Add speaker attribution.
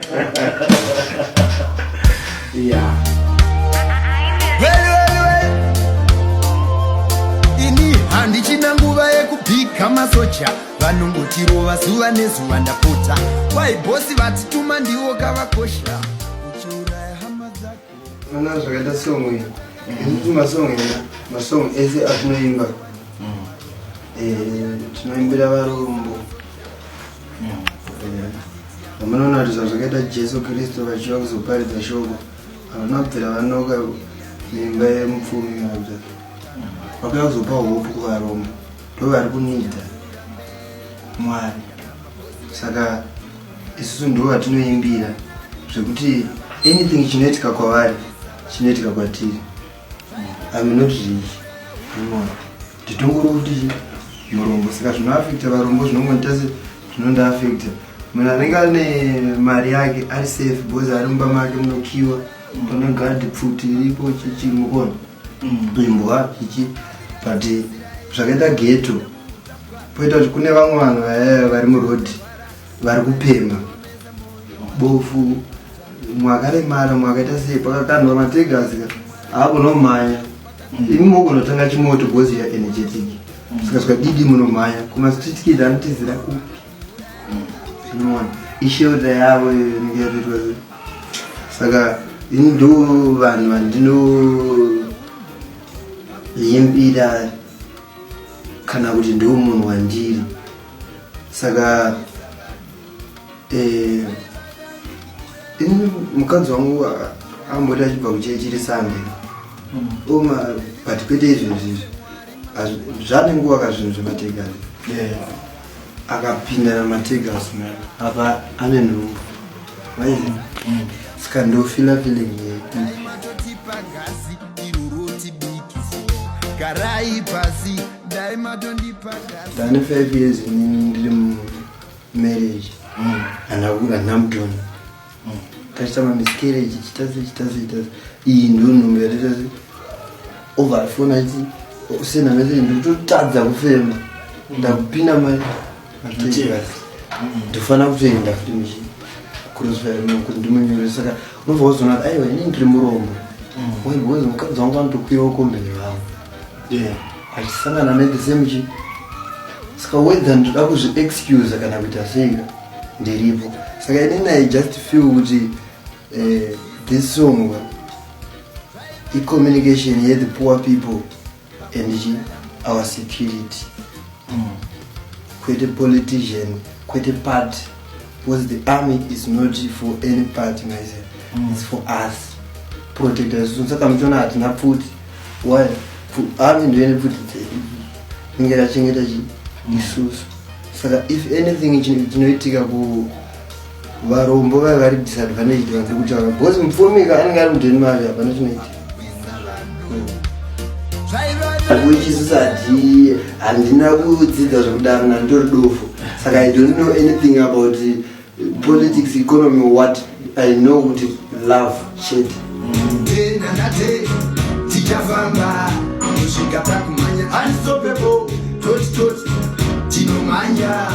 Speaker 1: Yeah.
Speaker 2: Well, well, well. Ini handichina nguva yekubhika masoja, vanongotirova zuva nezuva. Ndapota, kwai bhosi vatituma, ndiwo kavakosha, uchiuraya hama dzako.
Speaker 3: Ona zvakaita song iyi, isusu masong ena, masong ese atinoimba, tinoimbira varombo. Vamunoona kuti zvazvakaita Jesu Kristu vachiuya kuzoparidza shoko, havana kubvira vanoka imba yemupfumi kana. Vakauya kuzopa hope kuvarombo, ndo vari kunidha Mwari. Saka isusu ndo vatinoimbira, zvekuti anything chinoitika kwavari chinoitika kwatiri. I'm not rich, unoona, nditongori kuti murombo. Saka zvinoafecta varombo zvinongoita se zvinondiafecta. Munhu anenge ane mari yake ari safe because ari mumba make, munokiwa, pane gadhi, pfuti iripo, chichi, mukona imbwa, chichi. But zvakaita ghetto, poita kuti kune vamwe vanhu vaya vari murodhi, vari kupemha, bofu, mumwe akaremara, mumwe akaita sei, pakakandwa mateargas ka, aakunomhanya. Imi mogonotanga chimoto because ya energetic. Saka zvikadidi munomhanya kumastreet kids, anotizira kupi? Unoona, ishelter yavo iyo inenge yatoitwa sei. Saka ini ndo vanhu vandinoimbira, kana kuti ndo munhu wandiri. Saka ini mukadzi wangu amboti achibva kuchechi iri Sunday oma, but kwete izvezvi izvi. Zvane nguva ka zvinhu zvemateargas, akapinda namateargas apa ane nhumbu, waizi. Saka ndofila feeling yedu.
Speaker 2: Matotipa gazi iroro, tibikise, garai pasi, dai matondipa gazi.
Speaker 3: Ndane 5 years inini ndiri mumarriage, handina mutoni. Tachiita mamiscarriage, chitase, chitase, chitase. Iyi ndo nhumbu yataita se over phone, achiti senda message, ndikutotadza kufema, ndakupinda mateargas, ndofanira kutoenda futi muchi crossfire kuti ndimunyore. Saka unobva wazoona kuti aiwa, inini ndiri murombo. Why? Because mukadzi wangu anotokwirawo kombi nevamwe achisangana nethe same chi. Saka whether ndoda kuzviexcuse kana kuita sei, ndiripo. Saka inini I just feel kuti this song icommunication yethe poor people and chi our security, kwete politician, kwete party, because the army is not for any party myself. It's for us, protector isusu. Saka muchiona hatina pfuti. Why? Army ndoine pfuti dzedu, inge rachengeta chi isusu. Saka if anything chinoitika kuvarombo vaya vari disadvantaged, vandiri kutaura, because mupfumika anenge ari mudheni mave, hapana chinoitika. Which isusu hati handina kudzidza zvekudaro, ndanditori dofo. Saka I don't know anything about politics, economy. What I know kuti love chete.
Speaker 2: Tena nate tichafamba kusvika takumhanya, unstoppable, toti toti tinomhanya.